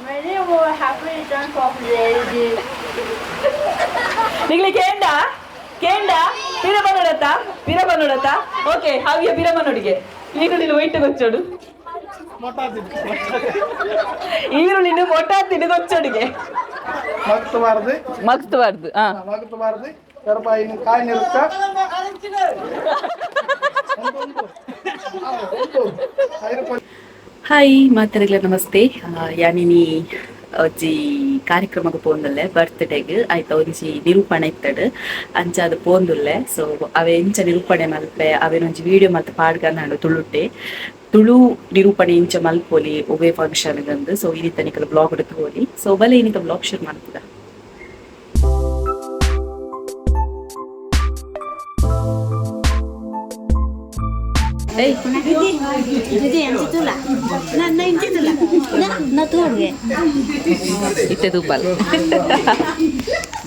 Many more happy returns of the day. ನಿಗ್ಲಿ ಕೇಂಡ ಕೇಂಡ ಪಿರ ಬನ್ನೋಡತ್ತ, ಪಿರ ಬನ್ನೋಡತ್ತ. ಓಕೆ, ಹಾವಿಯ ಪಿರ ಬನ್ನೋಡಿಗೆ ಈರುಳ್ಳಿ ಒಯ್ಟ್ ಗೊಚ್ಚೋಡು, ಈರುಳ್ಳಿನ ಮೊಟ್ಟ ತಿನ್ನು ಗೊಚ್ಚೋಡಿಗೆ. ಮಗ್ತು ಬಾರ್ದು. ಮಗ್ತು ಬಾರ್ದು. ಹಾ. ಮಗ್ತು ಬಾರ್ದು ಕರಪಾಯಿನ ಕಾಯಿ ನಿರುತ್ತ. ಹಾಯ್ ಮಾತರಿಗ್ಲ ನಮಸ್ತೆ. ಯಾನಿನಿ ಒಂಜಿ ಕಾರ್ಯಕ್ರಮಕ್ಕೆ ಪೋಂದುಲ್ಲೆ ಬರ್ತ್ಡೇಗ್. ಆಯ್ತ ಒಂಜಿ ನಿರೂಪಣೆ ಇತ್ತಡ್, ಅಂಚಾದ್ ಪೋಂದುಲ್ಲೆ. ಸೊ ಅವೆ ಎಂಚ ನಿರೂಪಣೆ ಮಲ್ಪೆ ಅವೆನೊಂಜಿ ವಿಡಿಯೋ ಮಲ್ತ್ ಪಾಡ್ಗನಾಂಡು. ತುಳುಟೆ ತುಳು ನಿರೂಪಣೆ ಇಂಚ ಮಲ್ಪೊಲಿ ಒವ್ವೆ ಫಂಕ್ಷನ್ ಗಂದು. ಸೊ ಇನಿತ ನಿಕಲ ಬ್ಲಾಗ್ ತೋಲಿ. ಸೊ ಬಲೆ ಇನಿತ ಬ್ಲಾಗ್ ಶುರು ಮಲ್ಪುಗ. ಏಯ್. ಇತ್ತೆ ತೂಪಲ್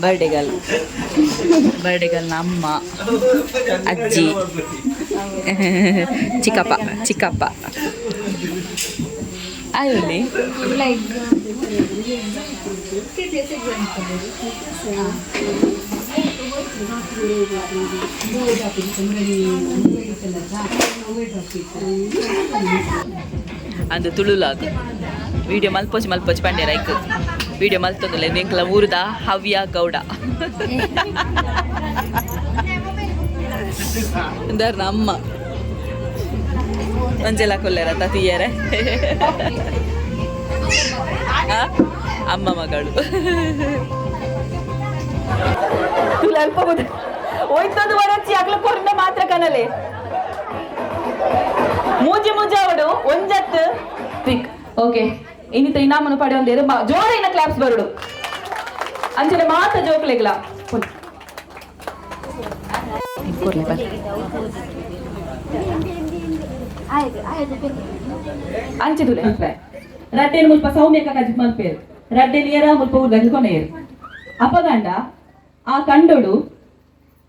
ಬರ್ಡೇಗಲ್ ಬರ್ಡೇಗಲ್ನ ಅಮ್ಮ, ಅಜ್ಜಿ, ಚಿಕ್ಕಪ್ಪ ಚಿಕ್ಕಪ್ಪ ಆಯುಲ್ಲಿ. ಅಂದು ತುಳುಲಾಗ್ ವಿಡಿಯೋ ಮಲ್ಪೋಚಿ ಮಲ್ಪೋಚಿ ಪಂಡೆ ರೈಕ್ ವಿಡಿಯೋ ಮಲ್ತೊಂದುಲ್ಲ. ಎಂಕಲ ಊರುದ ಹವ್ಯ ಗೌಡ ಇಂದಾರ್ನ ಅಮ್ಮ ಒಂಜೆಲ ಕೊಲ್ಲೆರ ತತಿಯರೆ ಅಮ್ಮ ಮಗಳು. ತುಳು ಅಲ್ಪ ಹೋಯ್ತದು ವರಚಿ ಅಗ್ಲ ಕೊರಿಂದ ಮಾತ್ರ ಕನಲೆ ಮೂಜಿ ಮೂಜಿ ಅವಡು ಒಂಜತ್ತು ಪಿಕ್. ಓಕೆ, ಇನ್ನಿತ ಇನಾಮನು ಪಡೆಯೊಂದೇರು ಜೋರ ಇನ್ನ ಕ್ಲಾಪ್ಸ್ ಬರುಡು. ಅಂಚನೆ ಮಾತ ಜೋಕ್ಲೆಗ್ಲ. ಅಂಚಿದುಲೆ ರಡ್ಡೆನ್ ಮುಲ್ಪ ಸೌಮ್ಯಕ ಕಜಿ ಮಲ್ಪೇರು, ರಡ್ಡೆನ್ ಏರ ಮುಲ್ಪ ಊರ್ಗಜಿ ಕೊನೆಯರು. ಅಪಗಂಡ ಆ ಕಂಡೋಡು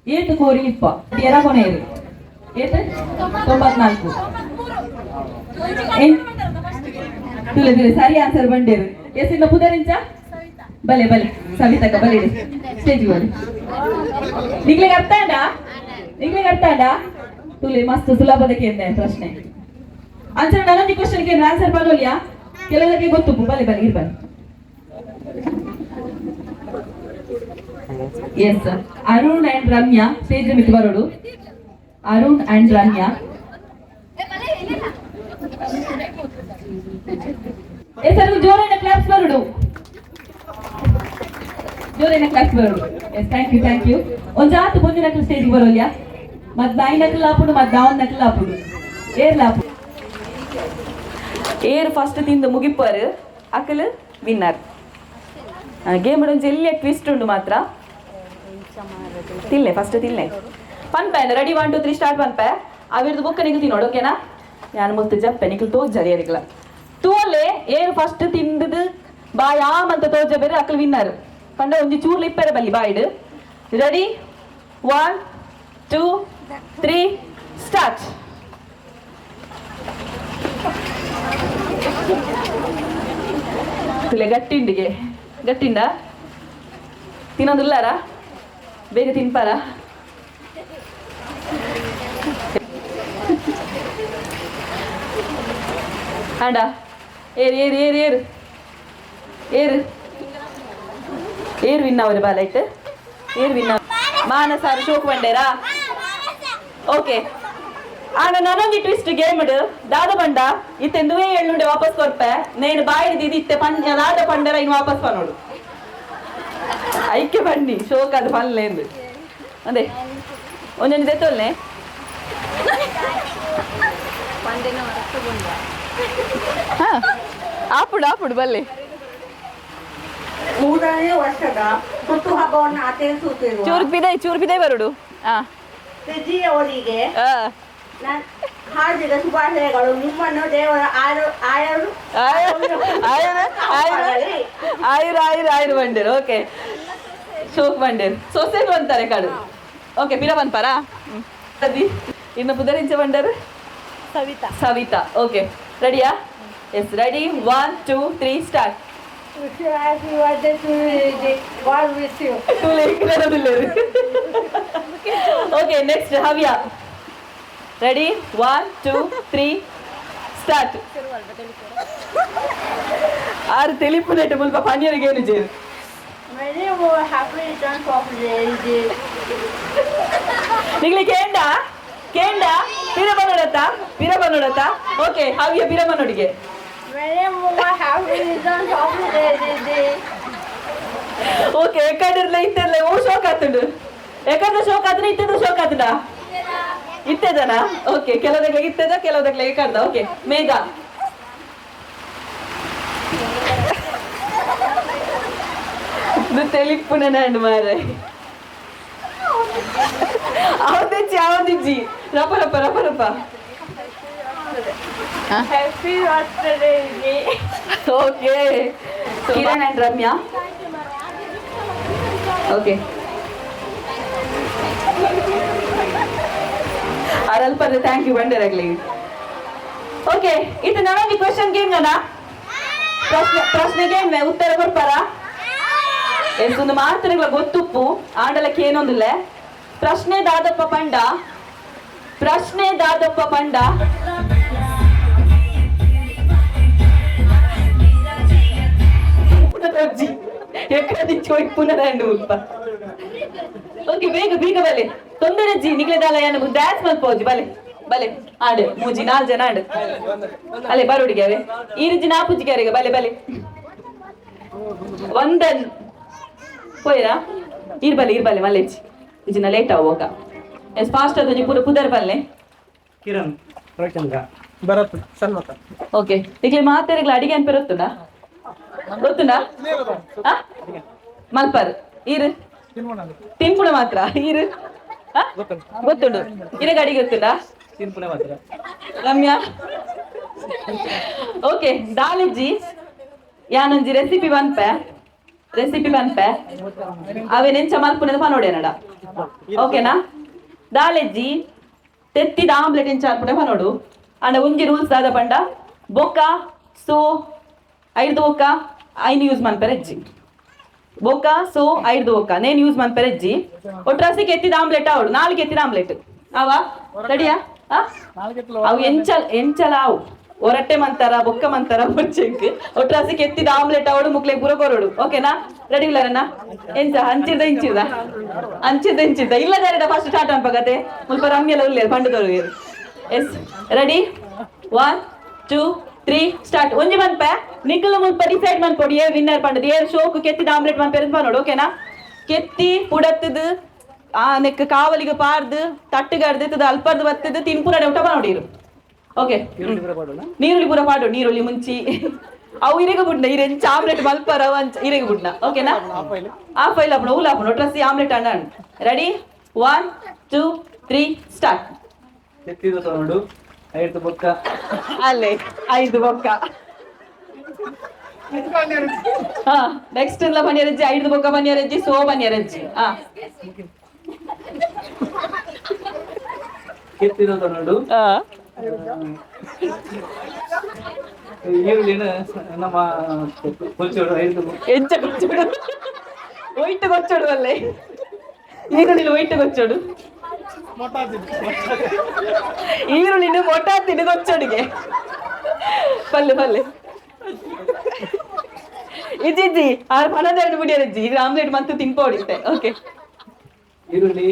ಏತು ಕೋರಿ ಇಪ್ಪ ಏರ ಕೊನೆಯರು ಏತು 94. ತುಲೆ ತುಲೆ ಸರಿ ಆನ್ಸರ್ ಬಂಡೇರು. ಎಸ್, ಇನ್ನ ಪುದರಿಂಚ? ಬಲೆ ಬಲೆ ಸವಿತಕ್ಕ, ಬಲೆ ಸ್ಟೇಜ್ ಬಲೆ. ನಿಗ್ಲಿಗೆ ಅರ್ಥ ಆಂಡ? ನಿಗ್ಲಿಗೆ ಅರ್ಥ ಆಂಡ? ತುಲೆ ಮಸ್ತ್ ಸುಲಭದ ಕೇಂದ್ರ ಪ್ರಶ್ನೆ. ಆನ್ಸರ್ ನಾನೊಂದು ಕ್ವಶನ್ ಕೇಂದ್ರ ಆನ್ಸರ್ ಬರೋಲ್ಯಾ? ಕೆಲವರಿಗೆ ಗೊತ್ತು. ಬಲೆ ಬಲೆ ಇರ್ಬಲೆ. Yes, Arun and Ramya stage ಮಿತ್ ಬರೋಡು. ಅರುಣ್ ಅಂಡ್ ರಮ್ಯಾ. ಎಸ್, ಅರುಣ್ ಜೋರೈನ ಕ್ಲಾಪ್ಸ್ ಬರೋಡು, ಜೋರೈನ ಕ್ಲಾಪ್ಸ್ ಬರೋಡು. Yes, thank you, thank you. ಒಂಜಾತ್ ಪೊಂಜಿನಕ್ಲು ಸ್ಟೇಜ್ ಬರೋಲ್ಯಾ? ಮತ್ ಬಾಯಿ ನಕಲ್ ಆಪುಡು, ಮತ್ ದಾವನ್ ನಕಲ್ ಆಪುಡು, ಏರ್ ಲಾಪು. ಏರ್ ಫಸ್ಟ್ ತಿಂದು ಮುಗಿಪ್ಪರು ಅಕಲ್ ವಿನ್ನರ್. ಗೇಮ್ ಒಂಜಿ ಎಲ್ಲಿಯ ಟ್ವಿಸ್ಟ್ ಉಂಡು ಮಾತ್ರ. ತಿನ್ಲೆ, ಫಸ್ಟ್ ತಿನ್ಲೆ ಪನ್ಪೆ. ರೆಡಿ, 1 2 3 ಸ್ಟಾರ್ಟ್ ಪನ್ಪೆ. ಅವಿರ್ದು ಬುಕ್ಕ ನಿಗಲ್ ತಿನ್ನೋಡು, ಓಕೆನಾ? ಯಾನ್ ಮುಲ್ತು ಜಪ್ಪೆ, ನಿಕಲ್ ತೋಜರಿ ಅರಿಗ್ಲ ತೂಲೆ. ಏರು ಫಸ್ಟ್ ತಿಂದದು ಬಾಯ್ ಆಮಂತ ತೋಜ ಬೇರೆ ಅಕಲ್ ವಿನ್ನರ್. ಪಂಡ ಒಂಜಿ ಚೂರ್ಲು ಇಪ್ಪೆರೆ ಬಲ್ಲಿ ಬಾಯ್ಡ್. Ready, 1 2 3 start. ತುಲೆ ಗಟ್ಟಿಂಡಿಗೆ ಗಟ್ಟಿಂಡ ತಿನ್ನೋದಿಲ್ಲಾರ? ಬೇಗ ತಿನ್ಪಾರ? ಆಂಡ ಏರು ಏರು ಏರು ಏರು ಏರು ಏರು ವಿನ್ ಅವರು ಬಾಲೈಟ್ ಏರು ವಿನ್. ಮಾನಸಾರು ಶೋಕ್ ಬಂಡೇರಾ? ಓಕೆ, ಆಂಡ ನನೊಂಜಿ ಟ್ವಿಸ್ಟ್ ಗೇಮ್ ದಾದ ಬಂಡ ಇತ್ತೆಂದುವೇ ಎಳ್ಳುಂಡೆ ವಾಪಸ್ ಕೊರ್ಪೆ. ನೇನು ಬಾಯಿ ಇತ್ತೆ ಪನ್ ದಾದ ಪಂಡರ ಇನ್ನು ವಾಪಸ್ ಪನೋಡು. ಐಕೆ ಬನ್ನಿ ಶೋಕ್ ಅದು ಪನ್ಲೇಂದು. ಅದೇ ಒಂದೊಂದು ದೆತ್ತೊಲ್ನೆ. ಹಾ, ಆಪುಡು ಆಪುಡು ಬಲ್ಲೆ. ಮೂರನೇ ವರ್ಷದ ಹುಟ್ಟುಹಬ್ಬವನ್ನು ಆಚರಿಸುತ್ತಿರುವ ಚೂರು ಬಿದೈ, ಚೂರು ಬಿದೈ ಬರುಡು. ಹಾ. ರಿಜಿ ಅವರಿಗೆ ನನ್ನ ಹಾರ್ದಿಕ ಶುಭಾಶಯಗಳು. ನಿಮ್ಮನ್ನು ದೇವರ ಆರು ಆಯರು ಆಯುರ್ ಆಯುರ್ ಆಯುರ್ ಆಯುರ್ ಆಯುರ್ ಬಂಡೇರು. ಓಕೆ, ಶೋಕ್ ಬಂಡೇರು ಸೊಸೆದು ಅಂತಾರೆ ಕಾಡು. ಓಕೆ, ಪಿರ ಬಂದ್ಪಾರಾ? ಇನ್ನು ಪುದರಿಂಚ ಬಂಡರು? ಸವಿತಾ. ಸವಿತಾ. ಓಕೆ, ರೆಡಿಯಾ? Yes, ready, 1 2 3 start. Wish you happy birthday to God wish you. Okay, next Havya. Ready? 1 2 3 start. ಆರು ತೆಲಿಪುನೆಟ್ ಮುಲ್ಪ ಪನಿಯರಿಗೆ ಏನು ಜೇರು. Many more happy returns of the day. ನಿಗ್ಲಿ ಕೇಂಡ ಕೇಂಡ ಪಿರಬನೋಡತ್ತ ಪಿರಬನೋಡತ್ತ. ಓಕೆ, ಹವ್ಯ ಪಿರಬನೋಡಿಗೆ. Many more happy returns of the day. Okay, ಎಕ್ಕಡಿರ್ಲೆ ಇತ್ತಿರ್ಲೆ ಓ ಶೋಕ್ ಆತುಂಡು. ಎಕ್ಕಡ್ದ ಶೋಕ್ ಆತನ ಇತ್ತದ ಶೋಕ್ ಆತುಂಡ ಇತ್ತದನ. ಓಕೆ, ಕೆಲವುದಕ್ಕೆ ಇತ್ತದ ಕೆಲವುದಕ್ಕೆ ಎಕ್ಕಡ್ದ. ಓಕೆ, ಮೇಘ. ಇದು ತೆಲಿಪ್ಪುನ ಮಾರೆ ಅವದಿಜ್ಜಿ ಅವದಿಜ್ಜಿ ರಪ ರಪ ರಪ ರಪ. Happy birthday. Okay, Kiran and Ramya. Okay, ಅರಲ್ಪದ thank you ಬಂಡರಾಗ್ಲಿ. Okay, ಇದು ನನಗೆ ಕ್ವಶನ್ ಗೇಮ್ ಅಲ್ಲ. ಪ್ರಶ್ನೆ ಪ್ರಶ್ನೆಗೆ ಉತ್ತರ ಕೊಡ್ಪಾರ ಎಸ್ ಒಂದು ಮಾತುಗಳ ಗೊತ್ತುಪ್ಪು ಆಂಡಲಕ್ಕೆ ಏನೊಂದಿಲ್ಲ. ಪ್ರಶ್ನೆ ದಾದಪ್ಪ ಪಂಡ, ಪ್ರಶ್ನೆ ದಾದಪ್ಪ ಪಂಡ. ಓಕೆ, ಬೇಗ ಬೇಗ ಬಲೆ ತೊಂದರೆ ಜಿ ನಿಗ್ಲೆದಾಲ ಏನು ಡ್ಯಾನ್ಸ್ ಮಲ್ಪೋಜಿ. ಬಲೆ ಬಲೆ ಆಡು ಮೂಜಿ ನಾಲ್ ಜನ ಆಡು ಅಲ್ಲೇ ಬರೋಡಿಗೆ ಅವೇ ಈ ರೀತಿ ನಾ ಪೂಜಿಗೆ ಬಲೆ ಬಲೆ ಒಂದನ್ ಪೋಯ್ರಾ ಇರ್ಬಲೆ ಇರ್ಬಲೆ ಮಲ್ಲೇಜಿ ಇಜಿನ ಲೇಟ್ ಆಗುವಾಗ ಎಸ್ ಫಾಸ್ಟ್ ಅದು ಪೂರ ಪುದರ್ ಬಲ್ಲೆ. ಕಿರಣ್ ರವಿಚಂದ್ರ ಭರತ್ ಸನ್ಮತ. ಓಕೆ, ಈಗಲೇ ಮಾತಾಡಿಗ್ಲ ಅಡಿಗೆ ಅನ್ಪೆ ಗೊತ್ತುಂಡ ಗೊತ್ತುಂಡ ಮಲ್ಪರ್ ಈರು ತಿನ್ಪುಣ ಮಾತ್ರ ಈರು ಗೊತ್ತುಂಡು ಇರಗ ಅಡಿಗೆ ಗೊತ್ತುಂಡ ಮಾತ್ರ ರಮ್ಯಾ. ಓಕೆ, ದಾಲಿಜ್ಜಿ ಯಾನೊಂಜಿ ರೆಸಿಪಿ ಪನ್ಪೆ ರೆಸಿಪಿ ಪನ್ಪೆ ಅವೆ ನೆಂಚ ಮಲ್ಪುನದ ಪನೋಡೇನಡ. ಓಕೆನಾ? ದಾಲೆಜ್ಜಿ ತೆತ್ತಿದ ಆಮ್ಲೆಟ್ ಎಂಚ ಅನ್ಪುನೆ ಪನೋಡು. ಅಂಡ ಒಂಜಿ ರೂಲ್ಸ್ ದಾದ ಪಂಡ ಬೊಕ್ಕ ಸೋ ಐದು ಬೊಕ್ಕ ಐನು ಯೂಸ್ ಮನ್ಪೆರೆಜ್ಜಿ. ಬೊಕ್ಕ ಸೋ ಐದು ಬೊಕ್ಕ ನೇನು ಯೂಸ್ ಮನ್ಪೆರೆಜ್ಜಿ. ಒಟ್ರಾಸಿ ಕೆತ್ತಿದ ಆಮ್ಲೆಟ್ ಅವಡು ನಾಲ್ಕು ಎತ್ತಿದ ಆಮ್ಲೆಟ್ ಅವ ರೆಡಿಯಾ? ಅವು ಎಂಚಲ್ ಎಂಚಲ ಅವು ಒರಟ್ಟೆ ಮಂತಾರ ಬೊಕ್ಕ ಮಂತಾರ ಬೊಚ್ಚೆಂಕ್ ಒಟ್ರಾಸಿ ಕೆತ್ತಿದ ಆಮ್ಲೆಟ್ ಅವಡು ಮುಕ್ಲೆ ಪೂರ ಕೊರಡು. ಓಕೆನಾ? ರೆಡಿ ಇಲ್ಲರಣ್ಣ? ಎಂಚ ಹಂಚಿರ್ದ ಇಂಚಿರ್ದ ಹಂಚಿರ್ದ ಇಂಚಿರ್ದ ಇಲ್ಲ ದಾರಿಡ ಫಸ್ಟ್ ಸ್ಟಾರ್ಟ್ ಅನ್ಪಗತೆ ಮುಲ್ಪ ರಮ್ಯಲ ಉಲ್ಲೇರು ಪಂಡದವರು. Yes, ready? 1 2 3 start. ಒಂಜಿ ಮನ್ಪೆ ನಿಖಲು ಮುಲ್ಪ ಡಿಸೈಡ್ ಮನ್ಪೊಡು ಏ ವಿನ್ನರ್ ಪಂಡದು ಏ ಶೋಕು ಕೆತ್ತಿದ ಆಮ್ಲೆಟ್ ಮನ್ಪೆರ್ ಪನೋಡು. ಓಕೆನಾ? ಕೆತ್ತಿ ಪುಡತ್ತದು ಆ ನೆಕ್ ಕಾವಲಿಗೆ ಪಾರ್ದು ತಟ್ಟುಗಾಡ್ದು ಅಲ್ಪರ್ದು ಬತ್ತದು ತಿನ್ಪುರ ಊಟ ನೋಡಿರು. ಓಕೆ, ನೀರುಳ್ಳಿ ಪೂರ ಪಾಡು ನೀರುಳ್ಳಿ ಮುಂಚಿ ಅವು ಇರೆಗ ಬುಡ್ನ ಇರೆಂಚ ಆಮ್ಲೆಟ್ ಮಲ್ಪರ ಅಂಚ ಇರೆಗ ಬುಡ್ನ. ಓಕೆನಾ? ಆ ಫೈಲ್ ಆಪುಣ ಊಲ ಆಪುಣ ಒಟ್ರಸಿ ಆಮ್ಲೆಟ್ ಅಣ್ಣ. ರೆಡಿ? 1 2 3 ಸ್ಟಾರ್ಟ್. ಐದು ಬೊಕ್ಕ ಅಲ್ಲೇ ಐದು ಬೊಕ್ಕ. ಹಾ, ನೆಕ್ಸ್ಟ್ ಇಲ್ಲ ಪನಿಯರಜ್ಜಿ ಐದು ಬೊಕ್ಕ ಪನಿಯರಜ್ಜಿ ಸೋ ಪನಿಯರಜ್ಜಿ. ಹಾ, ಕೆತ್ತಿದ ನೋಡು ಈರುಳ್ಳಿನ ನಮ್ಮ ಕೊಚ್ಚೋಡು ಐದು ಎಂಚ ಕೊಚ್ಚೋಡು ಒಯ್ಟು ಕೊಚ್ಚೋಡು ಅಲ್ಲೇ ಈರುಳ್ಳಿ ಒಯ್ಟು ಕೊಚ್ಚೋಡು ಈರುಳ್ಳಿನ ಮೊಟ್ಟಾತಿನ ಕೊಚ್ಚೋಡಿಗೆ ಪಲ್ಲೆ ಪಲ್ಲೆ ಇಜ್ಜಿ ಆರು ಪಣದ ಎರಡು ಬಿಡಿಯರಜ್ಜಿ ಇದು ಆಮ್ಲೆಟ್ ಮತ್ತು ತಿನ್ಪೋಡಿತ್ತೆ. ಓಕೆ, ಈರುಳ್ಳಿ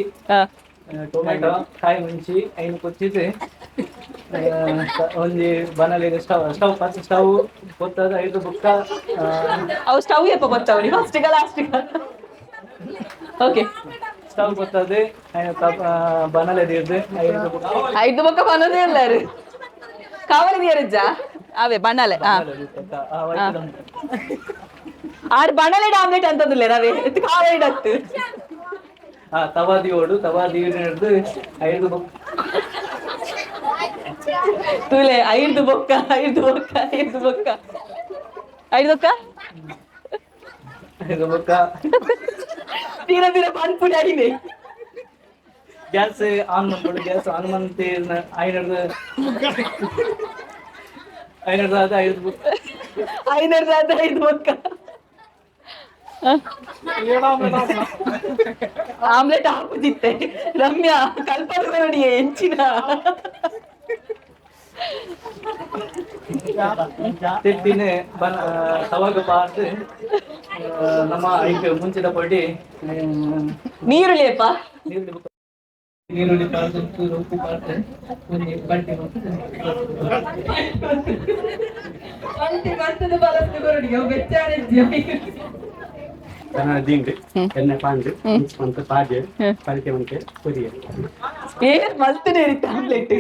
ಟೊಮೆಟೊ ಕಾಯಿ ಮುಂಚಿ ಐನು ಕೊಚ್ಚಿದೆ ಒಂಜಿ ಬನಲಿ stove stove first stove ಗೊತ್ತಾದ ಐದು ಬುಕ್ಕ ಅವು ಸ್ಟವ್ ಎಪ್ಪ ಗೊತ್ತವನಿ ಫಸ್ಟ್ last. Okay, stove ಗೊತ್ತದೆ ಬನಲೆ ದೀರ್ದೆ ಐದು ಬುಕ್ಕ ಐದು ಬೊಕ್ಕ ಬನದೇ ಇಲ್ಲ ರೀ ಕಾವಲಿ ದಿಯರಜ್ಜ ಅವೇ ಬಣ್ಣಲೆ. ಆರು ಬಣಲೆ ಆಮ್ಲೆಟ್ ಅಂತಂದಿಲ್ಲ ರವೆ ಕಾವಲಿ ಡತ್ತು. ತವಾ ದಿಯೋಡು ತವಾ ದಿಯಡು ಐದು ಬೊಕ್ಕ ತೂಲೆ ಐದು ಬೊಕ್ಕ ಐದು ಬೊಕ್ಕ ಐದು ಬೊಕ್ಕ ಐದು ಬೊಕ್ಕ ಐದು ಬೊಕ್ಕ ತೀರ ತೀರ ಪನ್ಪುಡಿ ಅಡಿನೆ ಗ್ಯಾಸ್ ಆನ್ ಮಾಡ್ಕೊಡು ಗ್ಯಾಸ್ ಆನ್ ಮಂತಿ ಐನರ್ದು ಐನರ್ದು ಆದ ಐದು ಬೊಕ್ಕ ಐನರ್ದು ಆದ ಐದು ಬೊಕ್ಕ. Omelette ಆಪುಜಿತ್ತೆ ರಮ್ಯಾ ಕಲ್ಪನೆ ನೋಡಿ ಎಂಚಿನ ತಿಟ್ಟಿನ ಬನ ತವಾಗ ಪಾರ್ದು ನಮ್ಮ ಐಕ್ ಮುಂಚಿದ ಪೊಡಿ ನೀರುಳ್ಳಿಯಪ್ಪ ನೀರುಳ್ಳಿ ನೀರುಳ್ಳಿ ಪಾರ್ದು ಚೂರು ಉಪ್ಪು ಪಾರ್ದು ಒಂಜಿ ಬಂಟಿ ಬಂಟಿ ಬರ್ತದೆ ಬಲಸ್ತು ಕೊರಡಿಗೆ ಅವು ಬೆಚ್ಚಾನೆ ದಿಂಡು ಎಣ್ಣೆ ಪಾಂಡು ಮಂತ್ ಪಾಜೆ ಪಲ್ಕೆ ಮಂತೆ ಪೊರಿಯೆ ಏರ್ ಮಲ್ತನೆ ಇರುತ್ತೆ ಆಮ್ಲೆಟ್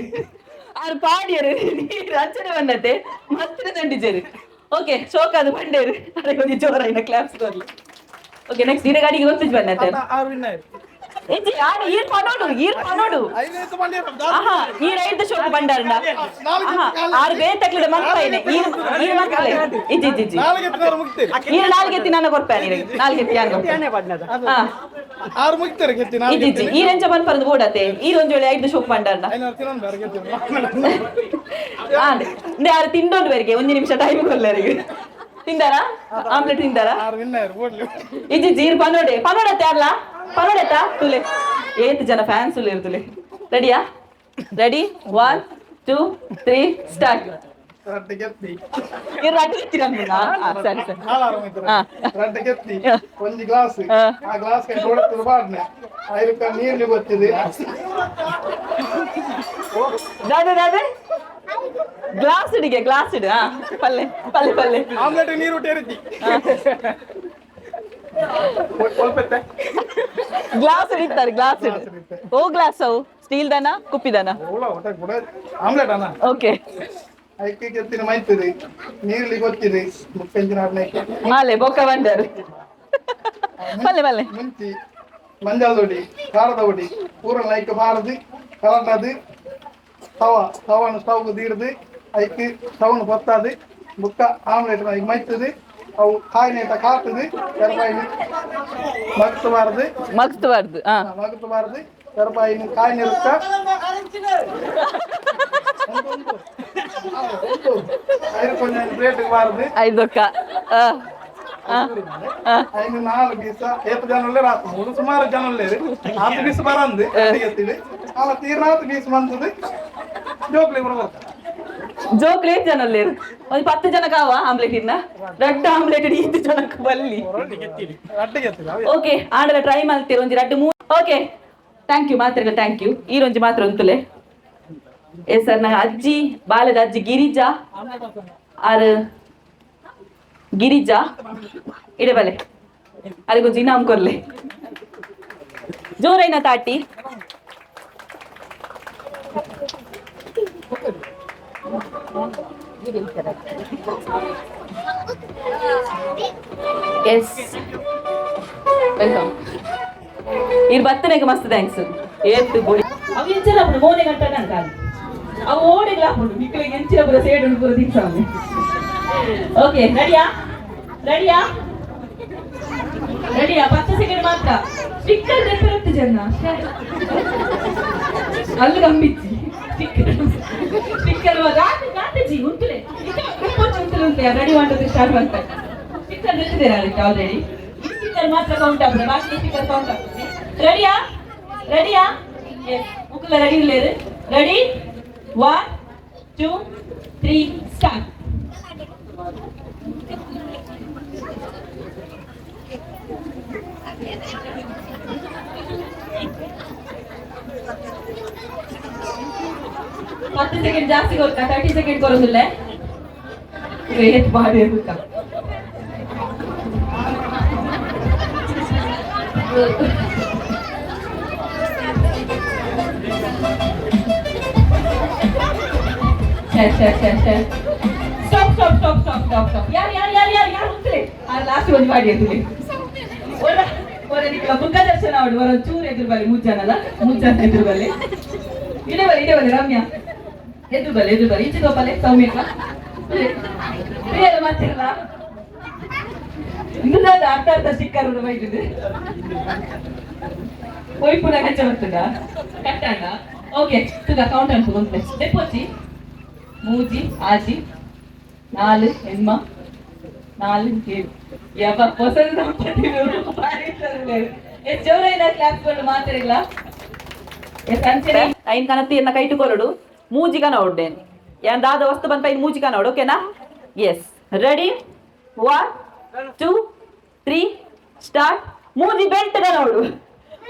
ಆರು ಪಾಡಿಯರು ನೀರು ಅಂಚನೆ ಬಂದತೆ ಮಲ್ತನೆ ದಂಡಿಜೇರು ಓಕೆ ಶೋಕ್ ಅದು ಬಂಡೇರು ಅರೆ ಕೊಂಚ ಜೋರಾಯಿನ ಕ್ಲಾಪ್ಸ್ ಕೊರ್ಲಿ ಓಕೆ ನೆಕ್ಸ್ಟ್ ಇರ ಗಾಡಿಗೆ ಗೊತ್ತಿಜ್ ಬಂದತೆ ಇಜ್ಜಿ ಆಡು ಈರ್ ಪನೋಡು ಈರ್ ಪನೋಡು ಆಹಾ ಈರ್ ಐದು ಶೋಕ್ ಬಂಡಾರ್ನ ಆಹಾ ಆರು ಬೇರೆ ತಕ್ಲಿದ ಮಲ್ಪಾಯಿನೆ ಈರ್ ಈರ್ ಮಲ್ಪಲೆ ಇಜ್ಜಿ ಇಜ್ಜಿ ಇಜ್ಜಿ ಈರ್ ನಾಲ್ಗೆತ್ತಿ ನಾನು ಕೊರ್ಪೆ ನೀರಿಗೆ ನಾಲ್ಗೆತ್ತಿ ಯಾನ್ ಕೊರ್ಪೆ ಹಾ ಆರು ಮುಗಿತಾರೆ ಗೆತ್ತಿ ಇಜ್ಜಿ ಇಜ್ಜಿ ಈರ್ ಎಂಚ ಬಂದ್ ಬೋಡತೆ ಈರ್ ಒಂಜಿ ವೇಳೆ ಐದು ಶೋಕ್ ಬಂಡಾರ್ನ ಅಂದ್ರೆ ಯಾರು ತಿಂದೊಂದು ಬೇರಿಗೆ ಒಂದು ನಿಮಿಷ ಟೈಮ್ ಕೊಲ್ಲರಿಗೆ ತಿಂದಾರಾ ಆಮ್ಲೆಟ್ ತಿಂದಾರಾ ಆರು ವಿನ್ನರ್ ಓಡ್ಲಿ ಇಜ್ಜಿ ಜೀರ್ ಪನೋಡೆ ಪನೋಡತ್ತೆ ಅಲ್ಲ ಪನೋಡತ್ತಾ ತುಲೆ ಏತ್ ಜನ ಫ್ಯಾನ್ಸ್ ಉಲ್ಲೇರು ತುಲೆ ರೆಡಿಯಾ ready 1 2 3 start ರಡ್ಡೆ ಗೆತ್ತಿ ಇರು ರಡ್ಡು ಎತ್ತಿರ ಸರಿ ಸರಿ ನಾಲಾರು ರಡ್ಡೆ ಗೆತ್ತಿ ಒಂಜಿ ಗ್ಲಾಸ್ ಆ ಗ್ಲಾಸ್ ಕೈ ನೋಡುತ್ತದೆ ಬಾಡ್ನೆ ಐರಕ್ಕ ನೀರ್ಲಿ ಗೊತ್ತಿದೆ ದಾದೆ ದಾದೆ ಗ್ಲಾಸ್ ಇಡಿಗೆ ಗ್ಲಾಸ್ ಇಡು ಪಲ್ಲೆ ಪಲ್ಲೆ ಪಲ್ಲೆ ಆಮ್ಲೆಟ್ ನೀರು ಟೇರಿತಿ ಒಲ್ಪೆತ್ತೆ ಗ್ಲಾಸ್ ಹಿಡಿತಾರೆ ಗ್ಲಾಸ್ ಇಡು ಓ ಗ್ಲಾಸ್ ಅವು ಸ್ಟೀಲ್ ದನ ಕುಪ್ಪಿದನ ಓಲ ಹೊಟ್ಟೆ ಕೂಡ ಆಮ್ಲೆಟ್ ಅಣ್ಣ ಓಕೆ ಐಕ್ಕೆ ಗೆತ್ತಿನ ಮೈತದೆ ನೀರ್ಲಿ ಗೊತ್ತಿದೆ ಮುಪ್ಪೆಂಜಿನ ಆಡ್ನೈಕೆ ಮಾಲೆ ಬೊಕ್ಕ ಬಂದರು ಪಲ್ಲೆ ಪಲ್ಲೆ ಮುಂಚಿ ಮಂಜಲ್ ದೊಡಿ ಖಾರದ ಹೊಡಿ ಪೂರ ಲೈಕ್ ಬಾರದು ಕಲಟದು ತವ ತವನು ಸ್ಟವ್ ದೀರ್ದು ಐಕ್ ಸ್ಟವ್ನು பொத்தாது ಮುಕ್ಕ ಆಮ್ಲೆಟ್ ಐಕ್ ಮೈತದೆ ಅವು ಕಾಯಿನೇಟ ಕಾತದೆ ಕರ್ಪಾಯಿನ ಮಗ್ತು ಬಾರದು ಮಗ್ತು ಬಾರ್ದು ಮಗ್ತು ಬಾರದು ಕರ್ಪಾಯಿನ ಕಾಯಿ ನಿರುತ್ತ ಐದು ಪ್ಲೇಟ್ ಬಾರದು ಐದೊಕ್ಕ ಐದು ನಾಲ್ಕು ದಿವಸ ಏತ್ ಜನ ಉಳ್ಳೇರು ಆತು ಮೂರು ಸುಮಾರು ಜನ ಉಳ್ಳೇರು ಆತು ಪೀಸ್ ಬರಂದು ಎತ್ತಿಡು ಅಲ್ಲ ತೀರ್ನಾತು ಪೀಸ್ ಬಂದದು ಜೋಕ್ಲಿ ಬರ್ಬೋದು ಜೋಕ್ಲಿ ಏತ್ ಜನ ಉಳ್ಳೇರು ಒಂದು 10 ಜನ ಕಾವ ಆಮ್ಲೆಟ್ ಇನ್ನ ರಡ್ಡು ಆಮ್ಲೆಟ್ ಇದ್ದು ಜನಕ್ಕೆ ಬಲ್ಲಿ ಓಕೆ ಆಂಡಲ ಟ್ರೈ ಮಾಡ್ತೀರ ಒಂಜಿ ರಡ್ಡು ಮೂರು okay thank you ಮಾತ್ರೆಗಳ thank you ಈರೊಂಜಿ ಮಾತ್ರ ಉಂತುಲೆ ಎಸ್ ಸರ್ ನಂಗೆ ಅಜ್ಜಿ ಬಾಲದ ಅಜ್ಜಿ ಗಿರಿಜಾ ಆರು ಗಿರಿಜಾ ಇಡೆ ಬಲೆ ಅದಕ್ಕೊಂಜಿ ಇನಾಮ್ ಕೊರ್ಲೆ ಜೋರೈನ ತಾಟಿ ಎಸ್ welcome ಇರ್ ಬತ್ತನೆಗೆ ಮಸ್ತ್ thanks ಏತ್ ಬೋಡಿ ಅವು ಎಂಚಲ ಪುಡು ಮೋನೆ ಗಂಟೆ ನಂಗೆ ಅವು ಓಡೆಗ್ಲ ಹಾಕೊಂಡು ನಿಕ್ಕಲಿಗೆ ಎಂಚಿನ ಪುರ ಸೇಡು ಪುರ ತಿಂತಾವೆ ಓಕೆ ರೆಡಿಯಾ ರೆಡಿಯಾ ರೆಡಿಯಾ 10 ಸೆಕೆಂಡ್ ಮಾತ್ರ ಸ್ಟಿಕ್ಕರ್ ನೆನಪಿರುತ್ತೆ ಜನ ಅಲ್ಲಿ ಗಂಬಿಚ್ಚಿ ಸ್ಟಿಕ್ಕರ್ ಸ್ಟಿಕ್ಕರ್ ರಾತ್ರಿ ಉಂಟುಲೆ ಉಂಟುಲೆ ಉಂಟು ರೆಡಿ ಮಾಡೋದು ಸ್ಟಾರ್ಟ್ ಮಾಡ್ತಾರೆ ಸ್ಟಿಕ್ಕರ್ ನಿಂತಿದ್ದೀರಾ ಅದಕ್ಕೆ ಆಲ್ರೆಡಿ ಸ್ಟಿಕ್ಕರ್ ಮಾತ್ರ ಕೌಂಟ್ ಆಗ್ತದೆ ಬಾಕಿ ಸ್ಟಿಕ್ಕರ್ ಕೌಂಟ್ ಆಗ್ತದೆ ರೆಡಿಯಾ ರೆಡಿಯಾ ಎಸ್ ಮುಕ್ಕಲ ರೆಡಿ ಇಲ್ಲೇರು ರೆಡಿ 1 2 3 ಸ್ಟಾರ್ಟ್ 10 second ಜಾಸ್ತಿ ಕೊಡ್ತಾ 30 ಸೆಕೆಂಡ್ ಕೊರೋದಿಲ್ಲ ರೇಟ್ ಮಾಡಿ ಇರ್ಬೇಕ Stop stop stop stop stop stop ಯಾರು ಯಾರು ಯಾರು ಯಾರು ಯಾರು ಉಂಟುಲೆ ಆ ಲಾಸ್ಟ್ ಒಂದು ಮಾಡಿ ಎದುರು ಒರ ಒರ ನಿಕ್ಕ ಬುಕ್ಕ ದರ್ಶನ ಅವಡು ಒರ ಚೂರು ಎದುರು ಬಲಿ ಮುಜ್ಜನಲ್ಲ ಮುಜ್ಜನ ಎದುರು ಬಲಿ ಇಡೆ ಬಲಿ ಇಡೆ ಬಲಿ ರಮ್ಯಾ ಎದುರು ಬಲಿ ಎದುರು ಬಲಿ ಈಚೆ ಗೋಪಾಲೆ ಸೌಮ್ಯಕ್ಕ ಮಾತಿರಲ್ಲ ಇಂದು ಅರ್ಧ ಅರ್ಧ ಸ್ಟಿಕ್ಕರ್ ಬೈದಿದೆ ಪೋಯ್ ಪುನಃ ಹಚ್ಚ ಬರ್ತದ ಕಟ್ಟಣ್ಣ ಓಕೆ ತುಗ ಕೌಂಟ್ ಅನ್ಪು ಒಂದು ದೆಪ್ಪೊಚ್ಚಿ ಮೂಜಿ ಆಜಿ 4 ಎಣ್ಮ ನಾಲ್ಕು, ಏಳು. ಯಬ್ಬ, ಹೊಸದು. ಜೋರೈನ ಕ್ಲಾಪ್ ಮಾತಿರಲ್ಲ. ಐನ್ ಕನತ್ತಿ ಎನ್ನ ಕೈಟು ಕೊರಡು, ಮೂಜಿ ಕನ ಉಡ್ಡೇನ್. ಯಾನ್ ದಾದ ವಸ್ತು ಬಂತ ಐನ್ ಮೂಜಿ ಕನ ಉಡು, ಓಕೆನಾ? Yes, ready, one, two, three, start. ಮೂಜಿ ಬೆಲ್ಟ್ ಕನೋಡು,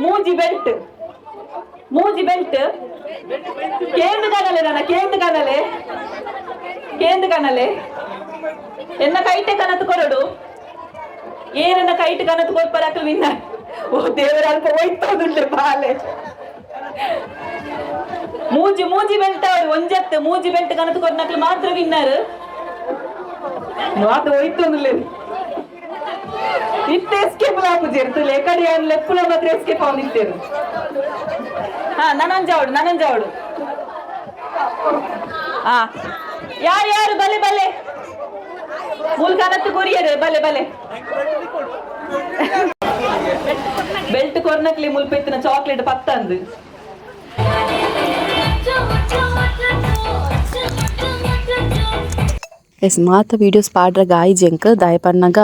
ಮೂಜಿ ಬೆಲ್ಟ್, ಮೂಜಿ ಬೆಲ್ಟ್. ಕೇಂದ್ರ ಕನಲೆ ನನ್ನ, ಕೇಂದ್ರ ಕನಲೆ, ಕೇಂದ್ರ ಕನಲೆ. ಎನ್ನ ಕೈಟೆ ಕನತು ಕೊರಡು. ಏನನ್ನ ಕೈಟ್ ಕನತು ಕೊರ್ಪರ ಅಕ್ಲು ವಿನ್ನ. ಓ ದೇವರ, ಅಲ್ಪ ಹೋಯ್ತೋದುಂಟೆ ಬಾಲೆ. ಮೂಜಿ, ಮೂಜಿ ಬೆಲ್ಟ್ ಅವರು ಒಂಜತ್ತು. ಮೂಜಿ ಬೆಲ್ಟ್ ಕನತು ಕೊರ್ನಕ್ಲು ಮಾತ್ರ ವಿನ್ನರ್. ಮಾತು ಹೋಯ್ತೊಂದುಲ್ಲೆ. ಇತ್ತೆ ಎಸ್ಕೇಪ್ ಲಾಪುಜೆರ್ ತುಲೆ ಕಡೆ ಲೆಪ್ಪುಲ ಮಾತ್ರ ಎಸ್ಕೇಪ್ ಅವನಿತ್ತೇರು. ಹಾ, ನನೊಂಜಾವಡು, ನನೊಂಜಾವಡು. ಹಾ, ಯಾರು ಯಾರು? ಬಲೆ ಬಲೆ, ಮೂಲ್ಕನತ್ತು ಕೊರಿಯರ್, ಬಲೆ ಬಲೆ. ಬೆಲ್ಟ್ ಕೊರ್ನಕ್ಲಿ ಮುಲ್ಪೆತ್ತಿನ ಚಾಕ್ಲೇಟ್ ಪತ್ತಂದು. ಎಸ್, ಮಾತ ವೀಡಿಯೋಸ್ ಪಾಡ್ರಗ ಆಯ್ಜೆಂಕ್. ದಾಯೆ ಪನ್ನಗ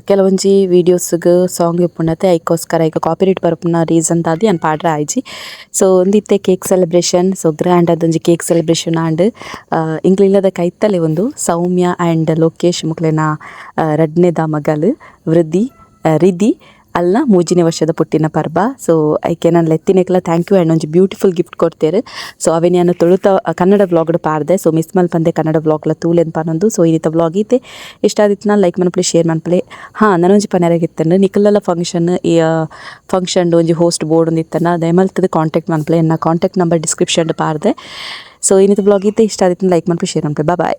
ಕೆಲವೊಂಜಿ ವೀಡಿಯೋಸ್ಗ್ ಸಾಂಗ್ ಇಪ್ಪುಂಡತೆ, ಐಕೋಸ್ಕರ ಐಕ್ ಕಾಪಿರೈಟ್ ಬರ್ಪುನ ರೀಸನ್ ದಾದಿ ಯಾನ್ ಪಾಡ್ರೆ ಆಯ್ಜಿ. ಸೊ ಒಂದಿತ್ತೆ cake celebration. So grand ಆದೊಂಜಿ cake celebration and. ಇಂಕ್ಲ್ ಕೈತಲೆ ಒಂದು ಸೌಮ್ಯ ಆ್ಯಂಡ್ ಲೋಕೇಶ್ ಮುಕ್ಲೆನ ರಡ್ನೆದ ಮಗಲ್ ವೃದ್ಧಿ, ರಿಧಿ ಅಲ್ಲ ಮೂಜಿನೇ ವರ್ಷದ ಪುಟ್ಟಿನ ಪರ್ಬ. ಸೊ ಐಕೆ ನಾನು ಲೆತ್ತಿನೆಕ್ಲ thank you. And ಒಂಜಿ ಬ್ಯೂಟಿಫುಲ್ ಗಿಫ್ಟ್ ಕೊಡ್ತೇರು. ಸೊ ಅವೆನ್ ಯಾನ್ ತುಳುತ ಕನ್ನಡ ವ್ಲಾಗ್ಡ್ ಪಾರ್ದೆ. ಸೊ ಮಿಸ್ ಮಲ್ಪಂದೆ ಕನ್ನಡ ವ್ಲಾಗ್ಲ ತೂಲೆನ್ ಪನೊಂದು. ಸೊ ಈ ರೀತ ವ್ಲಾಗ್ ಈತೆ. ಇಷ್ಟ ಆದಿತ್ತು ಲೈಕ್ ಮನ್ಪುಲೆ, ಶೇರ್ ಮನ್ಪುಲೆ. ಹಾಂ, ನನೊಂಜಿ ಪನೆರೆಗಿತ್ತಂಡು, ನಿಕಲೆಲ ಫಂಕ್ಷನ್, ಈ ಫಂಕ್ಷನ್ ಒಂಜಿ ಹೋಸ್ಟ್ ಬೋರ್ಡ್ ಒಂದಿತ್ತನ, ದಯಮಲ್ತದ ಕಾಂಟ್ಯಾಕ್ಟ್ ಮನ್ಪುಲೆ. ಎನ್ನ ಕಾಂಟ್ಯಾಕ್ಟ್ ನಂಬರ್ ಡಿಸ್ಕ್ರಿಪ್ಷನ್ ಪಾರ್ದೆ. ಸೊ ಇನ್ನಿತ ವ್ಲಾಗ್ ಈತೆ. ಇಷ್ಟ ಆದಿತ್ತು ಲೈಕ್ ಮನ್ಪುಲೆ, ಶೇರ್ ಮನ್ಪುಲೆ. ಬಾಯ್.